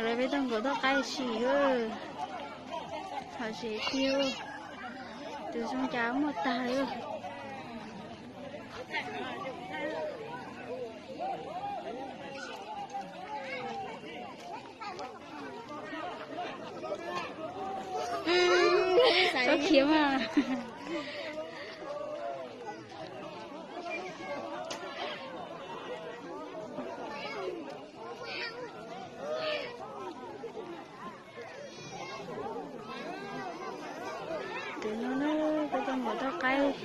Peb tau nkaum toj qaib si, hom zem tiag, tus zoo cas muaj tag li. Txhob khiav mas. Tus no na, peb tau nkaum toj qaib.